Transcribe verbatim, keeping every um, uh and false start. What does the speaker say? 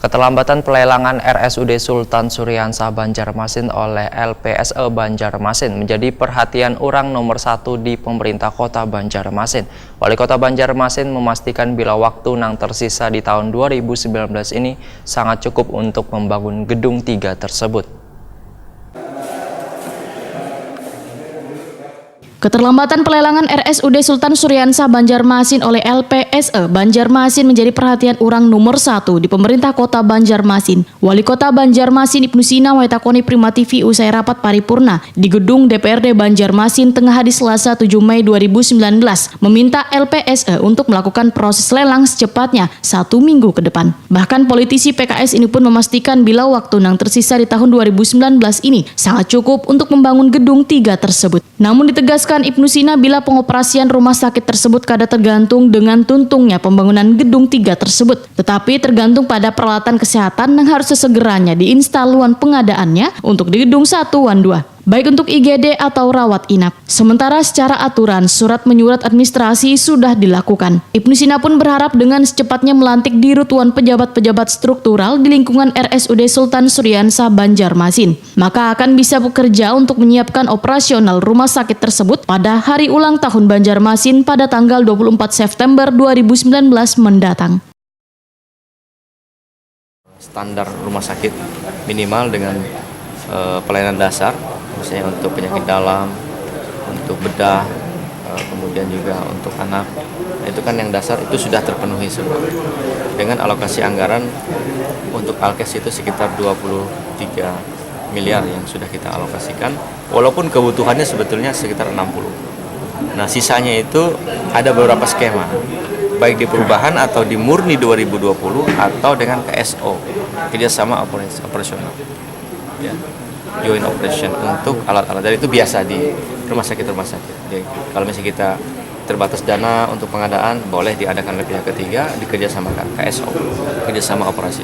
Keterlambatan pelelangan R S U D Sultan Suriansah Banjarmasin oleh L P S E Banjarmasin menjadi perhatian urang nomor satu di pemerintah kota Banjarmasin. Wali Kota Banjarmasin memastikan bila waktu nang tersisa di tahun dua ribu sembilan belas ini sangat cukup untuk membangun gedung tiga tersebut. Keterlambatan pelelangan R S U D Sultan Suriansah Banjarmasin oleh L P S E Banjarmasin menjadi perhatian urang nomor satu di pemerintah kota Banjarmasin. Wali Kota Banjarmasin Ibnu Sina wayah takoni Prima T V usai rapat paripurna di gedung D P R D Banjarmasin tengah hari Selasa tujuh Mei dua ribu sembilan belas meminta L P S E untuk melakukan proses lelang secepatnya satu minggu ke depan. Bahkan politisi P K S ini pun memastikan bila waktu nang tersisa di tahun dua ribu sembilan belas ini sangat cukup untuk membangun gedung tiga tersebut. Namun ditegaskan Ibnu Sina bila pengoperasian rumah sakit tersebut kada tergantung dengan tuntungnya pembangunan gedung tiga tersebut, tetapi tergantung pada peralatan kesehatan yang harus sesegeranya diinstal wan pengadaannya untuk di gedung satu wan dua, baik untuk I G D atau rawat inap. Sementara secara aturan, surat menyurat administrasi sudah dilakukan. Ibnu Sina pun berharap dengan secepatnya melantik dirut wan pejabat-pejabat struktural di lingkungan R S U D Sultan Suriansah Banjarmasin, maka akan bisa bekerja untuk menyiapkan operasional rumah sakit tersebut pada hari ulang tahun Banjarmasin pada tanggal dua puluh empat September dua ribu sembilan belas mendatang. Standar rumah sakit minimal dengan eh, pelayanan dasar, misalnya untuk penyakit dalam, untuk bedah, eh, kemudian juga untuk anak. Nah, itu kan yang dasar itu sudah terpenuhi semua. Dengan alokasi anggaran untuk alkes itu sekitar dua puluh tiga miliar yang sudah kita alokasikan, walaupun kebutuhannya sebetulnya sekitar enam puluh. Nah, sisanya itu ada beberapa skema, baik di perubahan atau di murni dua ribu dua puluh atau dengan K S O, kerjasama operasi- operasional. Ya. Joint operation untuk alat-alat. Dan itu biasa di rumah sakit-rumah sakit. Jadi, kalau misalnya kita terbatas dana untuk pengadaan, boleh diadakan oleh pihak ketiga, dikerjasamakan K S O, kerjasama operasi.